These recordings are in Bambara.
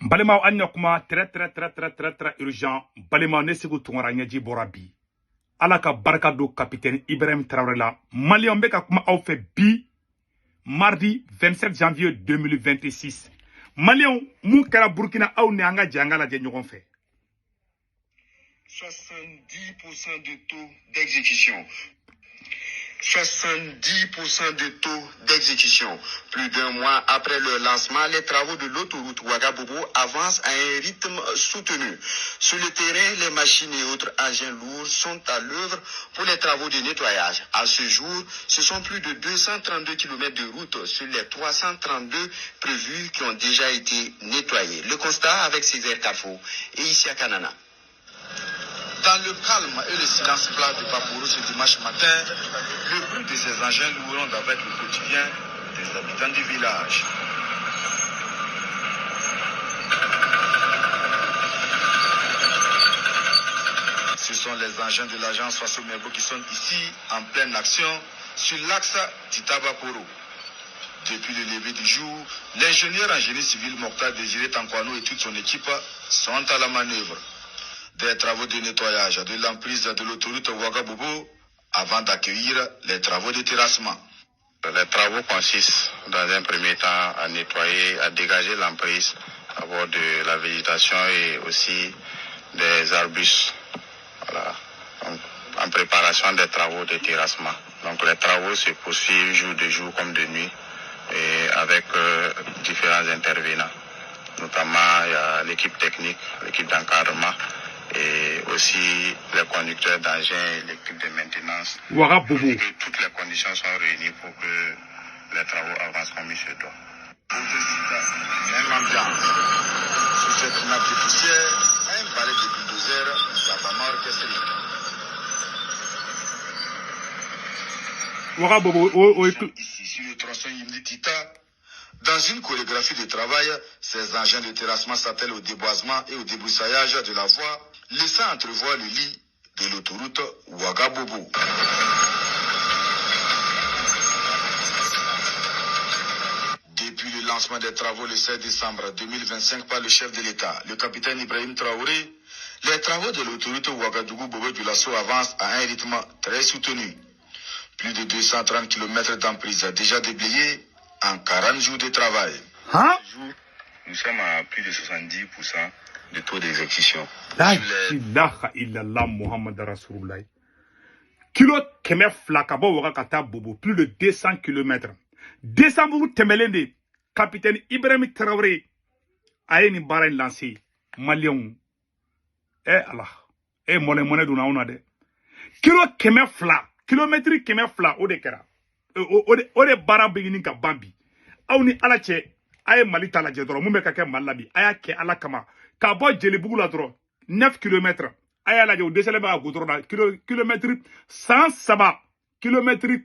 Balimaw, an ɲa kuma très très très très très très urgent. Balimaw, ne Segu Tunkara ɲɛji bɔra bi. Ala ka barika don capitaine Ibrahim Traoré la. Maliyɛnw, bɛ ka kuma aw fɛ bi, mardi 27 janvier 2026. Maliyɛnw, mun kɛra Burkina? Aw ni an ka jɛ an ka lajɛ ɲɔgɔn fɛ. 70% de taux d'exécution. 70% de taux d'exécution. Plus d'un mois après le lancement, les travaux de l'autoroute Ouagabougou avancent à un rythme soutenu. Sur le terrain, les machines et autres engins lourds sont à l'œuvre pour les travaux de nettoyage. À ce jour, ce sont plus de 232 km de route sur les 332 prévus qui ont déjà été nettoyés. Le constat avec Césaire Carrefour et Issa Kanana. Dans le calme et le silence plat de Papourou ce dimanche matin, le bruit de ces engins lourds avec le quotidien des habitants du village. Ce sont les engins de l'agence Faso Merbo qui sont ici en pleine action sur l'axe Tita-Baporo. Depuis le lever du jour, l'ingénieur en génie civil Mokhtar Désiré Tankwano et toute son équipe sont à la manœuvre. Des travaux de nettoyage de l'emprise de l'autoroute Ouagabougou avant d'accueillir les travaux de terrassement. Les travaux consistent dans un premier temps à nettoyer, à dégager l'emprise à bord de la végétation et aussi des arbustes. Voilà. Donc, en préparation des travaux de terrassement. Donc les travaux se poursuivent jour de jour comme de nuit et avec différents intervenants. Notamment il y a l'équipe technique, l'équipe d'encadrement et aussi les conducteurs d'engins et l'équipe de maintenance. Ouagabougou. Et que toutes les conditions sont réunies pour que les travaux avancent comme il se doit. Même ambiance. Sous cette nappe de poussière, un balai de bulldozer savamment orchestré. Ouagabougou, o Ici, sur le tronçon Yimdi-Tita, dans une chorégraphie de travail, ces engins de terrassement s'attellent au déboisement et au débroussaillage de la voie, laissant entrevoir le lit de l'autoroute Ouagabougou. Depuis le lancement des travaux le 16 décembre 2025 par le chef de l'État, le capitaine Ibrahim Traoré, les travaux de l'autoroute Ouagadougou-Bobo-Dioulasso avancent à un rythme très soutenu. Plus de 230 km d'emprise déjà déblayés en 40 jours de travail. Hein? Nous sommes à plus de 70% de taux d'exécution. La ilaha illallah Muhammad Rasulullah. Kilo 200 ka bɔ Ouaga ka taa Bobo, plus de 200 km. Décembre tɛmɛlen de, capitaine Ibrahim Traoré a ye nin baara in lancé. Maliyɛnw, eh Ala, eh mɔnɛ mɔnɛ donna anw na dɛ. Kilo 200, kilomɛtiri 200, o de kɛra. O de baara bɛ ɲini ka ban bi. Aw ni Ala cɛ, a ye Mali ta lajɛ dɔrɔn, mun bɛ ka kɛ Mali la bi, a y'a kɛ Ala kama. K'a bɔ Jelibugu la dɔrɔn, 9 km. A y'a lajɛ, o dɛsɛlen bɛ ka goudron na, kilomɛtiri 103,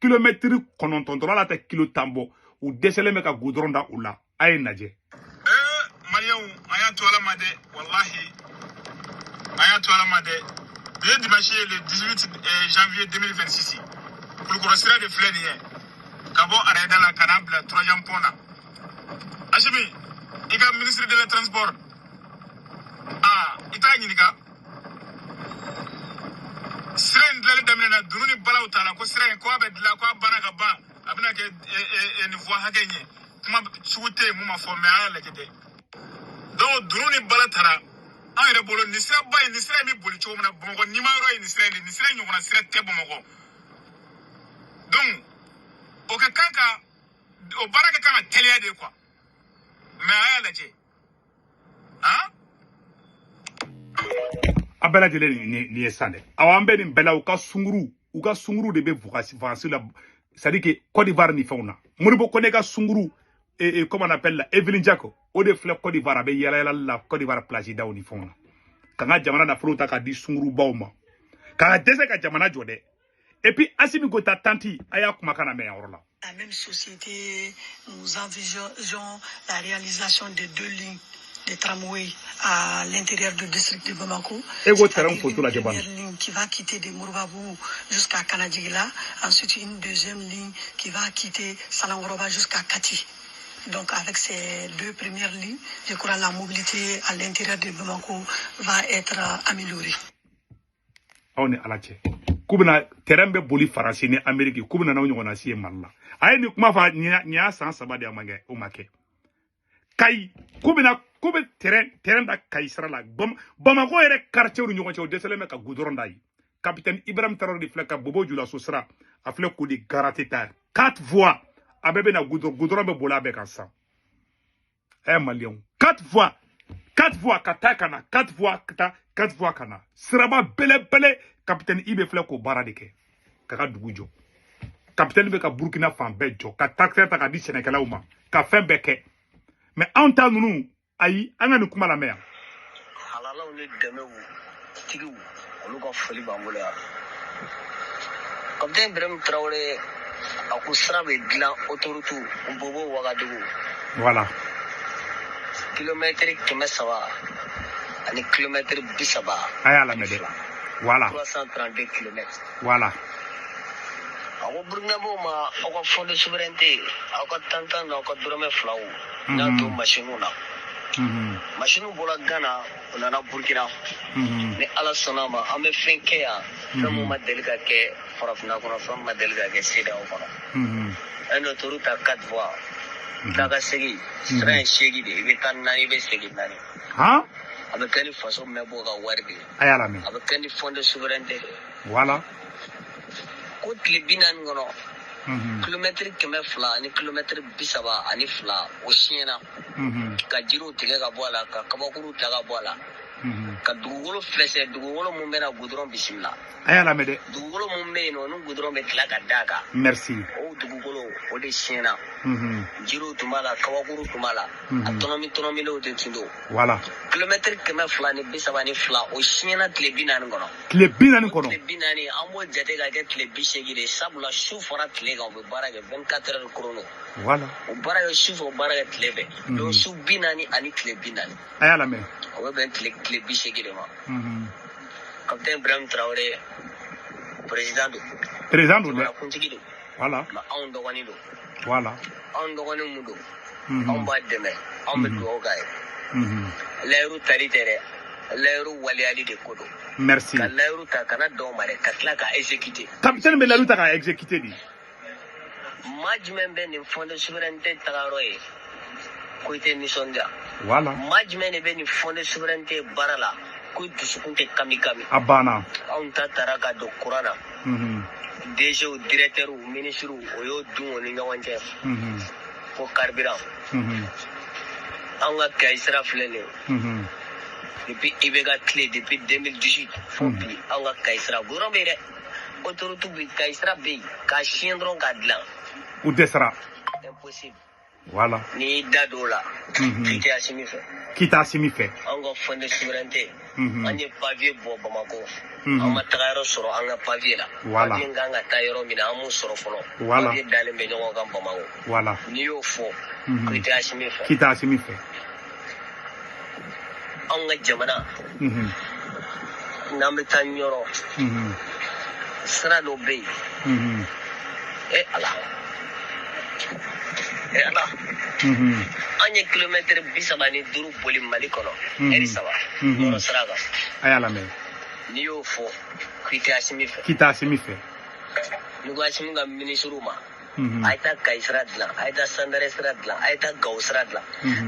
kilomɛtiri 9 dɔrɔn, ala tɛ kilo 10 bɔ. U dɛsɛlen bɛ ka goudron da u la. A ye lajɛ. Maliyɛnw, an y'a to Ala ma dɛ, wallahi. An y'a to Ala ma dɛ. Bi ye dimanche ye, le 18 janvier 2026. Kulukɔrɔ sira de filɛ nin ye. Ka bɔ Arayida la ka n'a bila troisième pont na. Asimi, i ka ministre de la transport. Ah, i t'a ɲininka. Sira in dilanli daminɛna, dunu ni balaw t'a la ko sira in ko a bɛ dilan, ko a banna ka ban, a bɛna kɛ nin voie hakɛ in ye. Kuma sugu tɛ yen mun ma fɔ, mais a y'a lajɛ dɛ. Donc dunu ni bala taara an yɛrɛ bolo nin siraba in, nin sira in bɛ boli cogo min na Bamakɔ nima yɔrɔ ye nin sira in de, nin sira in ɲɔgɔnna sira tɛ Bamakɔ. Donc o ka kan ka o baara ka kan ka teliya de quoi, mais a y'a lajɛ han. A bɛɛ lajɛlen nin ye san dɛ. Awɔ, an bɛ nin bɛɛ la, u ka sunguru de bɛ vacances la, c'est à dire que Côte d'Ivoire ni fɛnw na. Modibo Kone ka sunguru, comment on appelle la Evelyne Jack, o de filɛ Côte d'Ivoire, a bɛ yala yala la Côte d'Ivoire plage daw ni fɛnw na. Ka n ka jamana nafolo ta k'a di sungurubaw ma, k'a dɛsɛ ka jamana jɔ dɛ. Et puis Asimi Goïta tanti, a y'a kumakan lamɛn yan yɔrɔ la. La même société, nous envisageons la réalisation de 2 lignes de tramway à l'intérieur du district de Bamako. Et go C'est-à-dire terrain photo une la première Djebane. ligne qui va quitter de Mourbabou jusqu'à Kanadjigila, ensuite une deuxième ligne qui va quitter Salangoroba jusqu'à Kati. Donc avec ces deux premières lignes, je crois que la mobilité à l'intérieur de Bamako va être améliorée. Aw ni ala cɛ, k'u bɛna terrain bɛ boli Faransi ni Amérique, k'u bɛna n'aw ɲɔgɔnna si ye Mali la. A ye nin kuma fɔ, nin y'a san 3 de, a ma kɛ, o ma kɛ. Kayi, k'u bɛna, k'u bɛ terrain da Kayi sira la. Bamako yɛrɛ quartier ni ɲɔgɔn cɛ, o dɛsɛlen bɛ ka goudron da yen. Capitaine Ibrahim Traoré de filɛ ka Bobo Julaso sira, a filɛ k'o de garanti ta quatre voies. A bɛɛ bɛna goudron bɛ boli a bɛɛ kan sisan. Ɛ maliyɛnw, quatre voies, quatre voies ka taa ka na, quatre voies ka taa, quatre voies ka na, siraba belebele. Capitaine Ibe filɛ k'o baara de kɛ ka ka dugu jɔ. Capitaine bɛ ka Burukina fan bɛɛ jɔ, ka tracteur ta ka di sɛnɛkɛlaw ma, ka fɛn bɛɛ kɛ. Mais anw ta ninnu, ayi, an ka nin kuma lamɛn yan. Halalaw ni dɛmɛw tigiw, olu ka foli b'an bolo yan. Kapitɛni Ibrahim Traoré a ko sira bɛ dilan, autoroute Bobo Wagadugu. Voilà. Kilomɛtiri 300 ani kilomɛtiri 30. A y'a lamɛn dɛ, voilà. 332 kilomètres. Voilà. A ko Burukinabew ma, aw ka fonds de souveraineté, aw ka tantan n'aw ka dɔrɔmɛ filaw n'a to masiniw na. Masiniw bɔra Ghana, u nana Burukina. Ni Ala sɔnna a ma, an bɛ fɛn kɛ yan, fɛn mun ma deli ka kɛ farafinna kɔnɔ, fɛn mun ma deli ka kɛ CEDEAO kɔnɔ. Un autoroute à quatre voies, taa ka segin, sira ye 8 de ye, i bɛ taa 4, i bɛ segin 4. Han. A bɛ kɛ ni faso mɛnbɔ ka wari de ye. A y'a lamɛn. A bɛ kɛ ni fonds de souveraineté de ye. Voilà. Ko tile 40 kɔnɔ, kilomɛtiri 200 ani kilomɛtiri 32, o siɲɛna. Ka jiriw tigɛ ka bɔ a la, ka kabakuruw ta ka bɔ a la, ka dugukolo fɛsɛ, dugukolo mun bɛna goudron bisimila. A y'a lamɛn dɛ. Dugukolo mun bɛ yen nɔ ni goudron bɛ tila ka d'a kan. Merci. O dugukolo, o de siɲɛna. Jiriw tun b'a la, kabakuru tun b'a la, a tɔnɔmi tɔnɔmilenw de tun don. Voilà. Kilomɛtiri 232, o siɲɛna tile 40 kɔnɔ. Tile 40 kɔnɔ. Tile 40, an b'o jate ka kɛ tile 80 de ye, sabula su fara tile kan, u bɛ baara kɛ 24 heures chrono. Voilà. O baara kɛ su fɛ, o baara kɛ tile fɛ. Donc su 40 ani tile 40. A y'a lamɛn. O bɛ bɛn tile 80 de ma. Capitaine Ibrahim Traoré président don. Président don dɛ. Jamanakuntigi don. Voilà. Mais anw dɔgɔnin don. Voilà. Anw dɔgɔnin mun don, anw b'a dɛmɛ, anw bɛ dugawu k'a ye. Layiru tali tɛ dɛ, layiru waleyali de ko don. Merci. Ka layiru ta, kana dɔw ma dɛ, ka tila ka exécuter. Capitaine bɛ layiru ta k'a exécuter de. Maa jumɛn bɛ nin fonds de souveraineté tagayɔrɔ ye ko i tɛ nisɔndiya? Voilà. Maa jumɛn de bɛ nin fonds de souveraineté baara la ko i dusukun tɛ kami kami? A banna. Anw ta taara ka don courant na. DGw, directeurs, ministres, o y'o dun o ni ɲɔgɔn cɛ. Ko carburant. Anw ka Kayi sira filɛ nin ye. Depuis IBK tile, depuis 2018 fo bi, anw ka Kayi sira goudron bɛ yen dɛ, autoroute bɛ yen, Kayi sira bɛ yen, k'a siɲɛ dɔrɔn k'a dilan. U dɛsɛra. Impossible. Voilà. N'i y'i da don o la, k'i tɛ Asimi fɛ. K'i t'a Asimi fɛ. Anw ka fonds de souveraineté, an ye pavier bɔ Bamakɔ. An ma taga yɔrɔ sɔrɔ an ka pavier la. Voilà. Pavier kan ka taa yɔrɔ min na, an m'o sɔrɔ fɔlɔ. Voilà. Pavier dalen bɛ ɲɔgɔn kan Bamakɔ. Voilà. N'i y'o fɔ, k'i tɛ Asimi fɛ. K'i t'a Asimi fɛ. Anw ka jamana, n'an bɛ taa Ɲɔrɔ, sira dɔ bɛ yen. E Ala, e Ala. An ye kilomɛtiri 35 boli Mali kɔnɔ, ɛri 3, Ɲɔrɔ sira kan. A y'a lamɛn. N'i y'o fɔ, k'i tɛ Asimi fɛ. K'i t'a Asimi fɛ. N'i ko Asimi ka minisiriw ma, a ye taa Kayi sira dilan, a ye taa Sandare sira dilan, a ye taa Gawo sira dilan.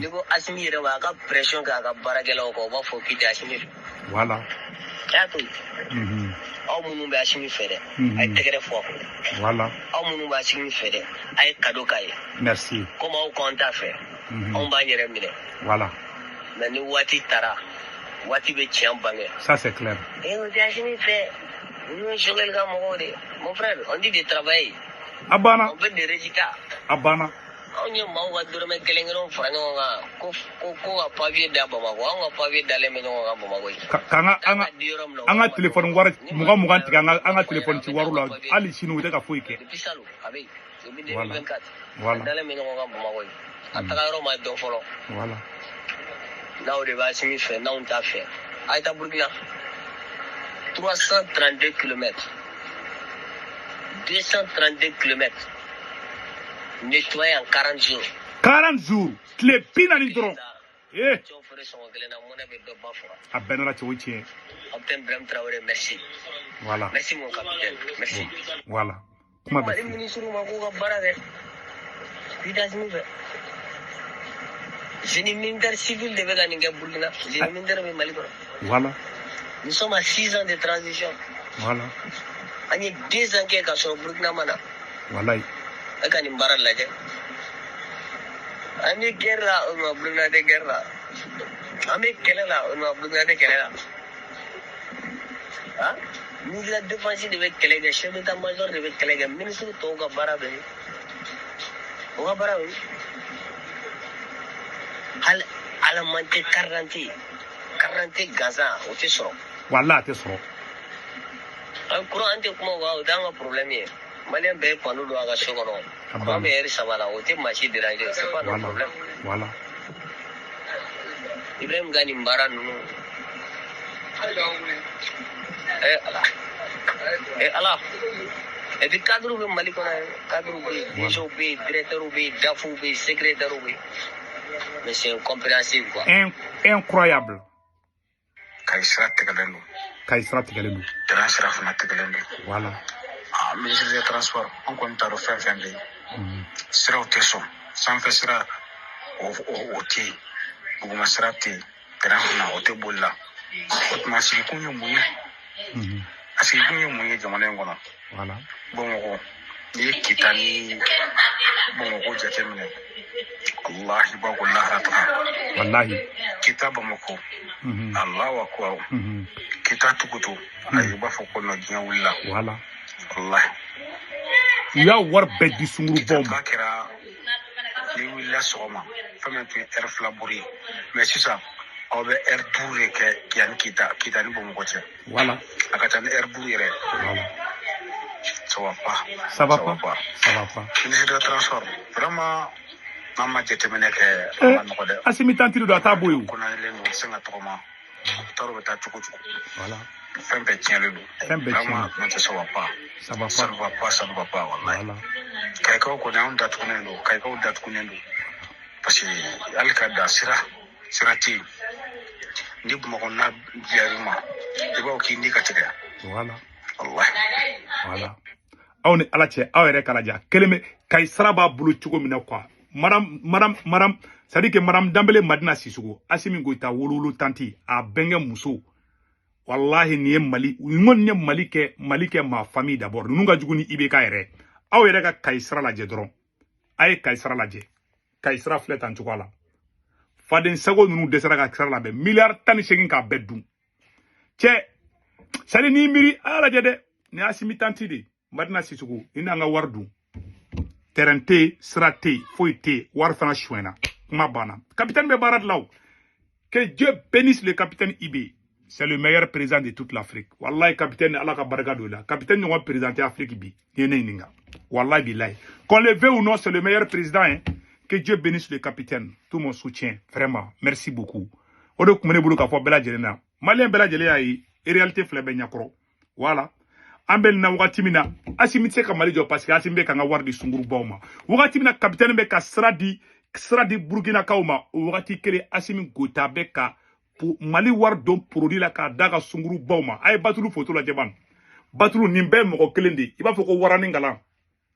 N'i ko Asimi yɛrɛ ma, a ka pression kɛ a ka baarakɛlaw kan, u b'a fɔ k'i tɛ Asimi fɛ. Voilà. A y'a to yen. Aw minnu bɛ Asimi fɛ dɛ, a ye tɛgɛrɛ fɔ a kun. Voilà. Aw minnu bɛ Asimi fɛ dɛ, a ye cadeau k'a ye. Merci. Komi aw k'an t'a fɛ, anw b'an yɛrɛ minɛ. Voilà. Mais ni waati taara, waati bɛ tiɲɛ bange. Ça c'est clair. Eh, o tɛ Asimi fɛ, ninnu ye Choguel ka mɔgɔw de ye. Mon frère, on dit de travailler. A banna. On veut des résultats. A banna. Anw ye maaw ka dɔrɔmɛ kelen kelenw fara ɲɔgɔn kan ko ko ko ka pavier da Bamakɔ, anw ka pavier dalen bɛ ɲɔgɔn kan Bamakɔ yen. K'an ka an ka an ka téléphone wari 20 tigɛ, an ka téléphone ci wariw la, hali sini u tɛ ka foyi kɛ. Depuis salon a bɛ yen, depuis Voilà. 2024. Voilà. A dalen bɛ ɲɔgɔn kan Bamakɔ yen. A taga yɔrɔ ma dɔn fɔlɔ. Voilà. N'aw de bɛ Asimi fɛ, n'anw t'a fɛ, a ye taa Burukina. 332 kilomètres, 232 kilomètres nettoyé en 40 jours. 40 jours, tile 40 dɔrɔn. Eh, Cɛw feere sɔngɔ kelen na, mɔnɛ bɛ dɔ ba faga. A bɛɛ nana cɛ, o tiɲɛ. Capitaine Ibrahim Traoré, merci. Voilà. Merci mon capitaine, merci. Voilà. Kuma bɛ Mali f'i ye. ministre ma k'u ka baara kɛ. Leadership fɛ. Génie militaire civil de bɛ ka nin kɛ Burkina. Génie militaire bɛ Mali kɔnɔ. Voilà. Nous sommes à 6 ans de transition. Voilà. An ye 2 ans kɛ k'a sɔrɔ Burkina ma na. Walayi. E ka nin baara lajɛ. An bɛ guerre la, o ma Burkina tɛ guerre la. An bɛ kɛlɛ la, o ma Burkina tɛ kɛlɛ la. Ah? Ministre de la défense de bɛ kɛlɛ kɛ, chef d'état-major de bɛ kɛlɛ kɛ, ministre tɔw ka baara bɛ min? O ka baara bɛ min? Hali alaman tɛ carte d'identité, carte d'identité gansan o tɛ sɔrɔ. Walayi, a tɛ sɔrɔ. An courant, an tɛ kuma o kan, o t'an ka problème ye. Malien bɛɛ ye panneau don a ka so kɔnɔ. A An banna. bɛ heure 3 la, o tɛ maa si déranger, c'est pas notre Voilà. problème. Voilà. Ibrahim ka nin baara ninnu. Eh Ala. Eh Ala. Et puis cadre bɛ Mali kɔnɔ yan, cadre bɛ yen, DG bɛ yen, directeur bɛ yen, DAF bɛ yen, secrétaire bɛ yen. Mais c'est incompréhensible quoi. Incroyable. Kayi sira tigɛlen don. Kayi sira tigɛlen don. Train sira fana tigɛlen don. Voilà. Ah, ministre des transports, an kɔni t'a dɔn fɛn fɛn bɛ yen. Siraw tɛ sɔn, sanfɛ sira o tɛ yen, duguma sira tɛ yen, train fana o tɛ boli la. O tuma, a sigikun ye mun ye? A sigikun ye mun ye jamana in kɔnɔ? Voilà. Bamakɔ, n'i ye Kita ni Bamakɔ jateminɛ, wallahi ba ko lahara taga. Wallahi. Kita Bamakɔ, Allahu akbar. Kita Tukutu, ayi, i b'a fɔ ko nɔ diɲɛ wulila. Voilà. Wallahi. U y'a wari bɛɛ di Kita sungurubaw ma. ta kɛra n'i wulila sɔgɔma, fɛn min tun ye heure 2 bori ye, mais sisan aw bɛ heure 5 de kɛ yanni Kita ni Bamakɔ cɛ. Voilà. A ka ca ni heure 5 yɛrɛ. Voilà. Ça va pas. Ça va Ça va pas. pas. Ça va pas. Ministre de transport, vraiment, n'an ma jateminɛ kɛ, a Eh, ma nɔgɔ dɛ. Asimi tantiri don, a t'a bɔ yen o. Kɔnɔlen don, se ka tɔgɔma, t'a dɔn bɛ taa cogo cogo. Voilà. Fɛn bɛɛ tiɲɛlen don. Fɛn bɛɛ Vraiment, tiɲɛnen. non, ça va pas. Ça va Ça pas. ne va pas, ça ne va pas, wallahi. Voilà. Kayikaw kɔni, anw datugunen don, Kayikaw datugunen don. Parce que hali ka dan sira, sira tɛ yen. Ni Bamakɔ n'a diyar'i ma, i b'a fɔ k'i ni ka tigɛ. Voilà. Wallahi. Voilà. Aw ni Ala cɛ, aw yɛrɛ k'a lajɛ, a kelen bɛ Kayi sira b'a bolo cogo min na quoi. Madame, c'est à dire que madame Danbele Madina Sissoko, Asimi Goïta wolowolo tanti, a bɛnkɛ muso. Wallahi, nin ye Mali, nin kɔni ye Mali kɛ, Mali kɛ ma famille d'abord. Ninnu ka jugu ni IBK yɛrɛ. Aw yɛrɛ ka Kayi sira lajɛ dɔrɔn. A ye Kayi sira lajɛ. Kayi sira filɛ tan cogoya la. Faden sago ninnu dɛsɛra ka sira labɛn. Miliyari 18 k'a bɛɛ dun. Cɛ, sali n'i miiri, a y'a lajɛ dɛ. Nin ye Asimi tanti de ye. Madina Sissoko, ni n'an ka wari dun. Terrain tɛ yen, sira tɛ yen, foyi tɛ yen, wari fana sonyɛna. Kuma banna. Capitaine bɛ baara de la o. Que Dieu bénisse le capitaine IB. C'est le meilleur président de toute l'Afrique. Wallahi, capitaine, Ala ka barika don i la. Capitaine ɲɔgɔn président tɛ Afrique bi. Ni ye ne ɲininka. Wallahi billahi. Qu'on le veuille ou non, c'est le meilleur président. Hein. Que Dieu bénisse le capitaine. Tout mon soutien. Vraiment. Merci beaucoup. O de tun bɛ ne bolo k'a fɔ bɛɛ lajɛlen na. Malien bɛɛ lajɛlen y'a ye. Réalité filɛ bɛ ɲɛkɔrɔ. Voilà. An bɛ nin na wagati min na, Asimi tɛ se ka Mali jɔ parce que Asimi bɛ k'an ka wari di sungurubaw ma. Wagati min na capitaine bɛ ka sira di Burkinakaw ma, o wagati kelen Asimi Goïta bɛ ka Mali wari don produit la k'a d'a ka sungurubaw ma. A ye Batulu photo lajɛ ban. Batulu, nin bɛɛ ye mɔgɔ kelen de ye. I b'a fɔ ko warani ngalan.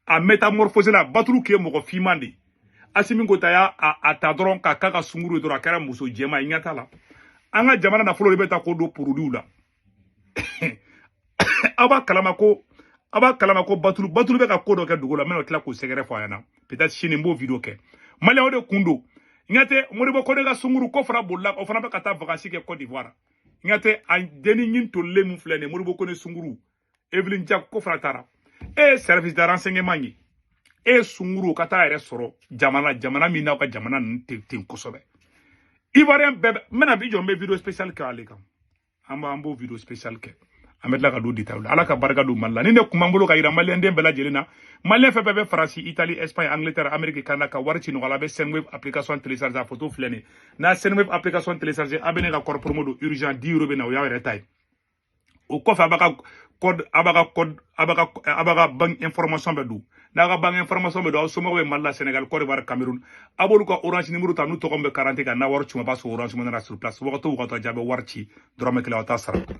A métamorphosé la, Batulu tun ye mɔgɔ finman de ye. Asimi Goïta y'a a ta dɔrɔn k'a k'a ka sunguru ye dɔrɔn, a kɛra muso jɛman ye, ɲɛ t'a la. An ka jamana nafolo de bɛ ta k'o don produit la. Aw b'a kalama ko Batulu bɛ ka ko dɔ kɛ dugu la, n bɛna tila k'o sɛgɛrɛ fɔ a ɲɛna. Peut-être sini n b'o vidéo kɛ. Malien, o de kun don. Ɲɛ tɛ Modibo Kone ka sunguru ko fana bolila, o fana bɛ ka taa vacances kɛ Côte d'Ivoire. Ɲɛ tɛ a denni ɲin tolilen min filɛ nin ye, Modibo Kone sunguru. Evelyne Diak ko fana taara. E ye service de renseignement ye. E ye sunguru ka taa yɛrɛ sɔrɔ jamana min n'aw ka jamana ninnu tɛ ten kosɛbɛ. Ivoirien bɛɛ bɛ n bɛna bi jɔ, n bɛ vidéo spéciale kɛ ale kan. An b'o vidéo spéciale kɛ. An bɛ tila ka don détail la. Ala ka barika don Mali la. Ni ne kun b'an bolo ka yira malien den bɛɛ lajɛlen na. Malien fɛn fɛn bɛ Faransi, Italie, Espagne, Angleterre, Amérique, Canada, ka wari ci nɔgɔya la, a bɛ Sendwave application télécharger, a photo filɛ nin ye. N'a Sendwave application télécharger, a bɛ ne ka code promo don urgent 10 euros bɛ na, o y'aw yɛrɛ ta ye. O kɔfɛ, a b'a ka code, a b'a ka code, a b'a ka banque information bɛ don. N'a ka banque information bɛ don, aw somɔgɔw bɛ Mali la, Sénégal, Côte d'Ivoire, Cameroun, a b'olu ka Orange numéro ta n'u tɔgɔ min bɛ carte kan. N'a wari ci, a b'a sɔrɔ Orange Money na sur place. Wagati o wagati, a bɛ wari ci, dɔrɔmɛ 1 aw t'a sara.